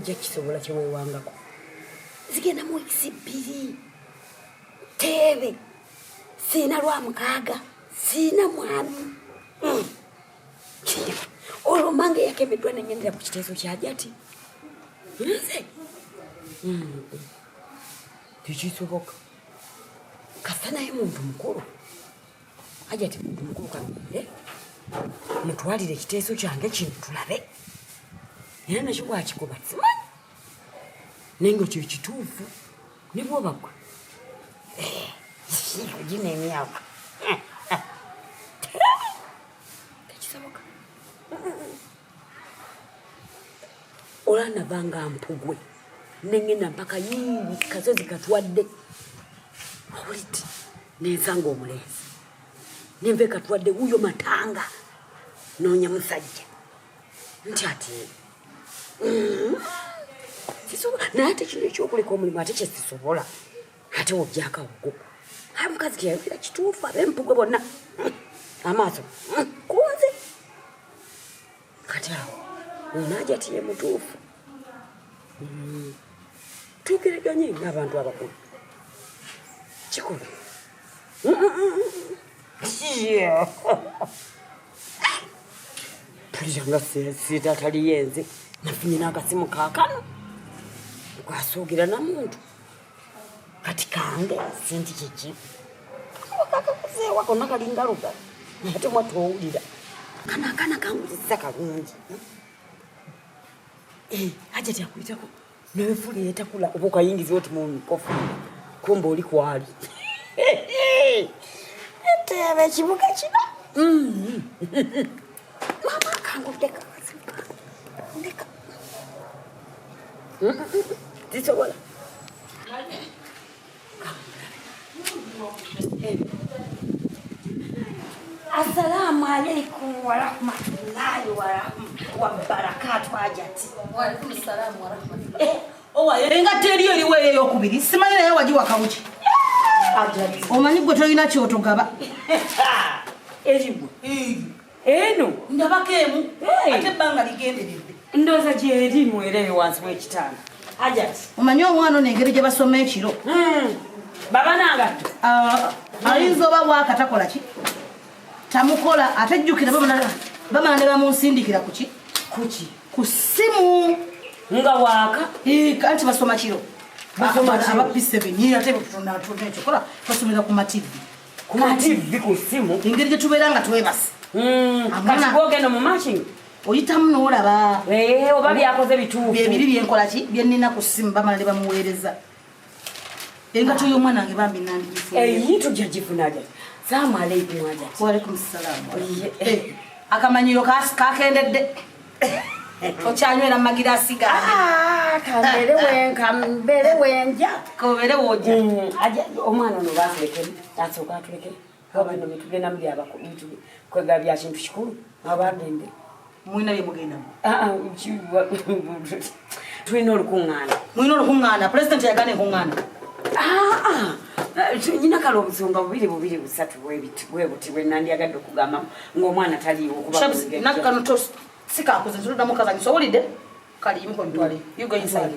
Tojja kisobola kyewewangako. Zigenda mu wiikisi 2. Teebe siina lwa mukaaga siina mwami. Olwo mange yakemeddwa nengendera ku kiteeso kya Hajati. Nze tekisoboka. Kasa naye muntu mukulu. Hajati muntu mukulu kamire mutwalire ekiteeso kyange kino tulabe. Era nakyo bwakikuba simanyi naye nga kyo kituufu ne bwoba gwe gino emyaka tekisoboka. Olwa nava Mpugwe nengenda mpaka yii kasozi katwadde owulidde nensanga omulenzi nenva ekatwadde wuyo matanga noonya musajja nti ati sisobola naye ate kino ekyokuleka omulimu ate kyesisobola ate wojjako awugo aye mukazi kyeyayogera kituufu ab'empugwe bonna amaaso kunze kati awo onaaja ti ye mutuufu. Tugereganye ng'abantu abakulu kikulu mpulira nga sitataliyo enze nafunye n'akasimu kaakano kwasoogera na muntu kati kange senti kiki kakakuzeewa konna kalinga luga naye ate mwattu owulira kano akaana kanguziza kalungi. Hajati akuyitako nefuli yetakula oba okayingiza oti mu mikofu kumba oli kwali eteeba ekibuga kino. Mama kangudde ndeka tisobola. Assalamu alaikum warahmatullahi wabarakatu. Hajati. Waalaikum salaam warahmatullahi. Owa engatto eriyo eriwo eyo eyokubiri simanyi naye wagiwa kawuki. Omanyi gwe tolina kyotogaba. Erigwe eno. Ndabako emu ate ebbanga ligenderedde. Ndowooza gyerimu era eyo wansi w'ekitanda. Hajati. Omanyi omwana ono engeri gye basoma ekiro. Baba nangatto. Ayinza oba bwaka takola ki? Tamukola ate jjukira bamala ne bamunsindikira ku ki? Kuki? Ku ssimu. Nga waaka? Anti basoma kiro. Basoma kiro. Aba P7 ate tuna ekyokola basomera ku ma TV. Ku ma TV ku ssimu. Engeri gye tubeera nga twebase. Kati gwogenda mu matching? Oyitamu n'olaba. Oba byakoze bituufu. Byebiri byenkola ki? Bye nnina ku ssimu bamala ne bamuweereza. Engatto y'omwana wange bambi nandigifunye. Eyi tujja gifuna Hajati. Salaamu aleikum Hajati. Waalaikum salaamu. Akamanyiro kakendedde. Okyanywera mu magiraasi gange. Kambeere wenja. Kobeere wojja. Omwana ono baatulekemu, asooka atuleke. Kuba bino byetugendamu kwega bya kintu kikulu, abagende. Mulina bye mugendamu? Tulina olukuŋŋaana. Mulina olukuŋŋaana? Pulezidenti yagaana enkuŋŋaana? Nyina kale obusonga bubiri bubiri busatu bwe buti bwe nandyagadde okugamba ng'omwana taliiwo kuba. Nakkano sikakuze ntuluddamu kazanyisa owulidde? Kale yimuka obitwale. You go inside.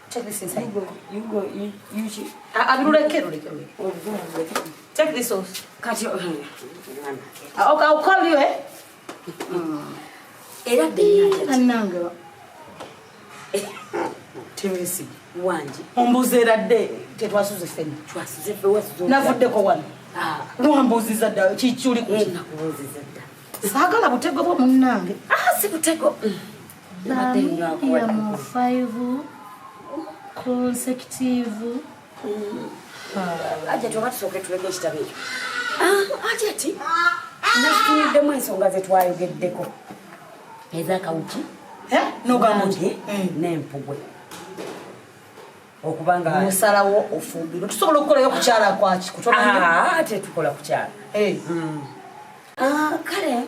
Take this inside. You go, you go, you, you. Abiruleke, luleke, luleke. Take this off. Kati, okay, I'll call you, eh? Era dde. Bannange. Tewesige. Wangi. Ombuuza era dde tetwasuze ffenna. Twasuze ffe wasuze. Navuddeko wano. Wambuuziza dda kikyuli ku ki? Nakubuuziza dda. Saagala butego bwo munnange. Si butego. Medium 5 consecutive. Hajati oba tusooke tuleke ekitabo ekyo. Hajati nakitunuddemu ensonga ze twayogeddeko ez'akawuki N'ogamba oti n'empugwe okubanga musalawo ofumbirwe tusobola okukolayo kukyala kwaki kutono nnyo. Ate tukola kukyala. Kale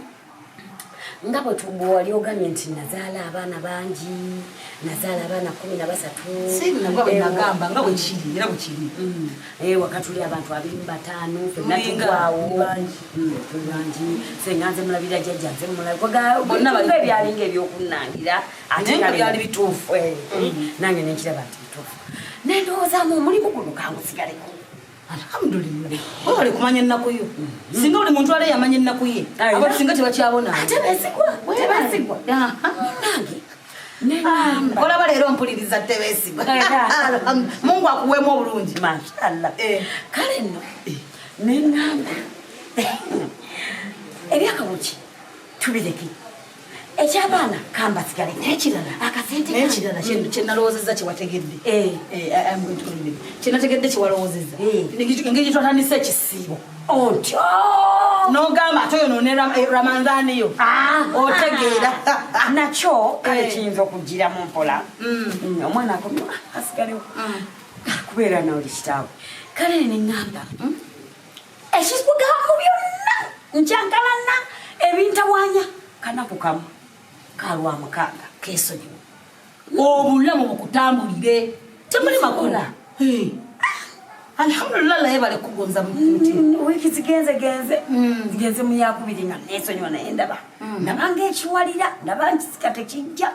Nga bwe wali ogambye nti nazaala abaana bangi, nazaala abaana 13. Sinna bwe nagamba nga bwe kiri era bwe kiri. Waka tuli abantu 25, ffenna tugwawo. Tuli bangi. Senga nze mulabira, jjajja nze mulabira. Bonna bali ebyalinga ebyokunnangira ate nga byali bituufu. Nange nenkiraba nti bituufu. Nendowoozaamu omulimu guno kangusigaleko. Alhamdulillah. Webale kumanya ennaku yo. Singa buli muntu ale yamanya ennaku ye, abantu singa tebakyabona. Tebeesigwa, tebeesigwa. Nange neŋŋamba. Olaba leero mpuliriza tebeesigwa. Mungu akuweemu obulungi. Mashallah. Kale nno neŋŋamba ebyakabuki tubireke, ekyabaana kambasigaleko. N'ekirala akasente n'ekirala kyenalowoozezza kyewategedde, kyenategedde kyewalowoozezza, engeri gyetwatandise ekisiibo, otyo n'ogamba ate oyo none Ramadhaani yo, otegeera. Nakyo kale kiyinza okugiramu mpola. Omwana akomye asigalewo kubeera nawe kitaawe. Kale neŋŋamba ekikugambo byonna nkyankalana ebintawaanya kanaku kamu kalwa mukaaga. Kesonyiwe, obulamu bukutambulire, temuli makula. Alhamdulillah, laye bale kugonza mutima. Wiiki zigenze genze zigenze mu yakubiri nga nesonyiwa, naye ndaba ndabanga ekiwalira, ndaba nkisika tekijja.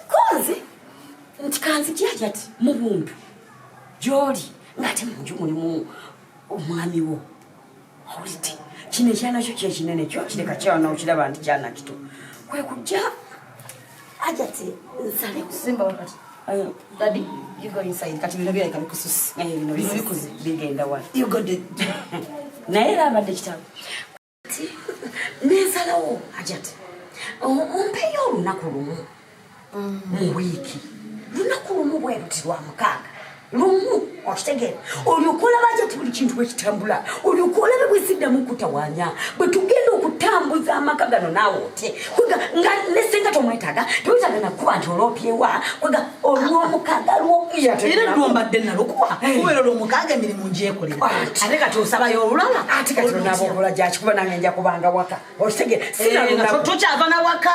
Konze nti kanzijjaja ti mu buntu gy'oli ng'ate munju mulimu omwami wo, owulidde kino ekyana kyo kyekinene kyo kireka kyana okiraba nti kyana kito, kwe kujja ajati nsalewo. Simba wakati. Daddy, you go inside. Kati bino birabika bikususse. Bino Bino bikuze. Bigenda wala. You go the Naye era abadde kitabo nensalawo ajati ompeeyo olunaku lumu mu wiiki, lunaku lumu bwe luti lwa mukaaga lumu, okitegeera, olyoka olaba ajati buli kintu bwe kitambula, olyoka olabe bwe siddamu kutawaanya bwe tugenda okutambuza amaka gano naawe ote kwega nga nesenga tomwetaaga, tewetaaga nakuba nti olopyewa kwega olwomukaaga Era lwombadde nalwo kubeera olwomukaaga emirimu ngyekolera. Ati. Ate kati osabayo olulala. Ate kati onaaba okola gyakikuba nange nja kubanga waka, okitegeera, sina lunaku. Tokyava nawaka.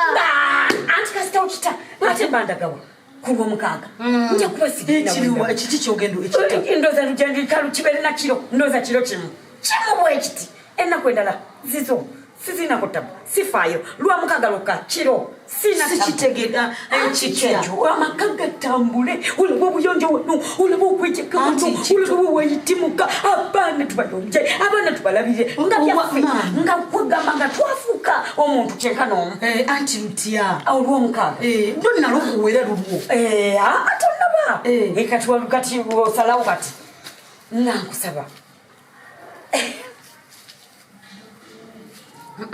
Anti kasita okita ate mbandagawa ku lwomukaaga nja kuba Ekiriwa ekiki kyogenda ekita? Ndooza lujandikalu kibeere na kiro, ndooza kiro kimu kimu bwekiti, ennaku endala zizo sizinako tabu, sifaayo, lwamukaaga lwokka kiro sina tabu. Sikitegera. Kikyo amaka gatambule, olaba obuyonjo wano, olaba okwejeka wano, olaba weyitimuka, abaana tubayonje, abaana tubalabire nga byaffe, Maama. nga kwegamba nga twafuuka omuntu kyenkana omu. Anti lutya? Olwomukaaga. Ndo nalukuwera lulwo. Tonaba. Kati kati osalawo kati nankusaba.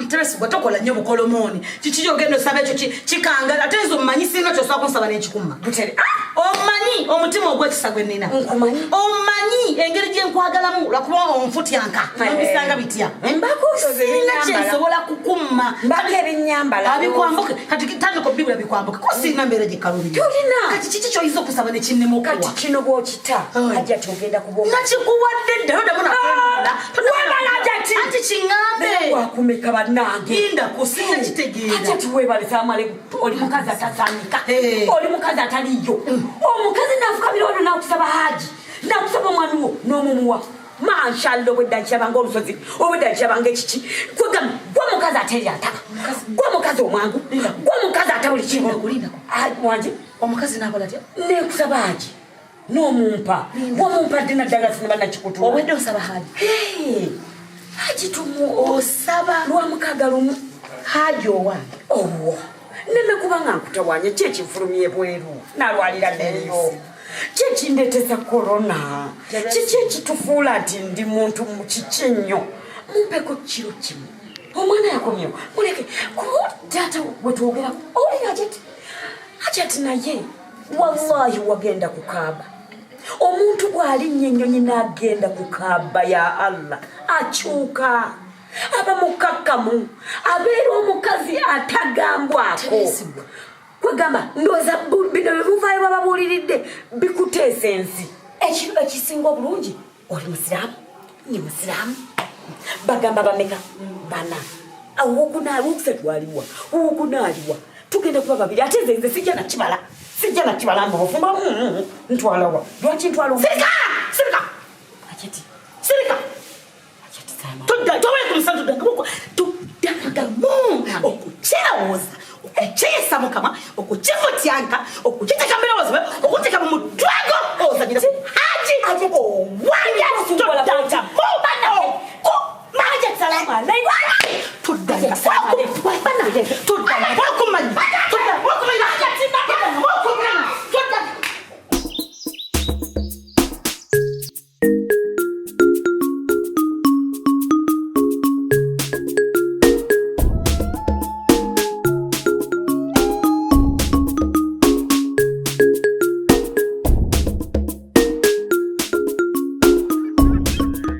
Tebesigwa, tokola nnyo bukolomooni. Kiki kyogenda osaba ekyo kikanga? Ate nze omumanyi, singa kyosobola kunsaba n'ekikuma. Butere. Omanyi omutima ogw'ekisa gwe nnina. Nkumanyi. Omanyi engeri gye nkwagalamu, lwakuba onfutyanka nobisanga bitya. Mbako Sirina kyensobola kukumma. Mbako ebinnyambala. Abikwambuke kati, tandika obibula bikwambuke, ko sirina mbeera gyekalubiri. Tolina. Kati kiki kyoyinza okusaba nekinnema Kati okuwa? kino bwokita, ajja togenda kuba Nakikuwadde dda, todamu nakwemula. Webale, Hajati. Anti kiŋŋambe. Wakumeka bannange. Lindako, sinakitegeera. Hajati webale, saamale, oli mukazi atasanyika. Oli mukazi ataliyo omukazi nafukamira wano nakusaba haji, nakusaba omwami wo n'omumuwa, mashallah. Obwedda nkirabanga olusozi, obwedda nkirabanga ekiki, kwegamba gwe mukazi aterya ataka, gwe mukazi omwangu, gwe mukazi ata buli kimu. Lindako, lindako. Ah, wanje. Omukazi nakola atya? Nekusaba haji n'omumpa, wamumpadde naddala sinaba nakikutula. Obwedde osaba haji? Haji tumu Osaba lwamukaaga lumu. Haji owange? Owo neme kubanga nkutawanya, ki ekinfulumya ebweru nalwalira neyo, ki ekindeteza korona, kiki ekitufuula nti ndi muntu kiki ennyo? Mumpeko kiro kimu, omwana yakomyewo muleke kuba taata wetwogerako oli Hajati. Hajati naye wallahi wagenda kukaaba, omuntu bw'alinnya ennyonyi n'agenda kukaaba ya Allah akyuka aba mukakkamu, abeera omukazi atagambwako. Tebeesigwa. Kwegamba ndowooza bino bye muvaayo bababuuliridde bikuteesa ensi. Ekiro ekisinga obulungi, oli musiraamu, ndi musiraamu, bagamba bameka? Bana. Awo wokunaaliwa aliwa, wokunaaliwa tugenda kuba babiri, ate nze nze sijja nakibala, sijja nakibala mbu bufumbo ntwalawa, lwaki ntwala? Sirika, sirika. Hajati. Sirika. Hajati, sama. Todda, towere ku musana, toddangamu, toddangamu okukirowooza, okukyeyesa mukama, okukifutyanka, okukiteeka mu birowoozo byo, okuteeka mu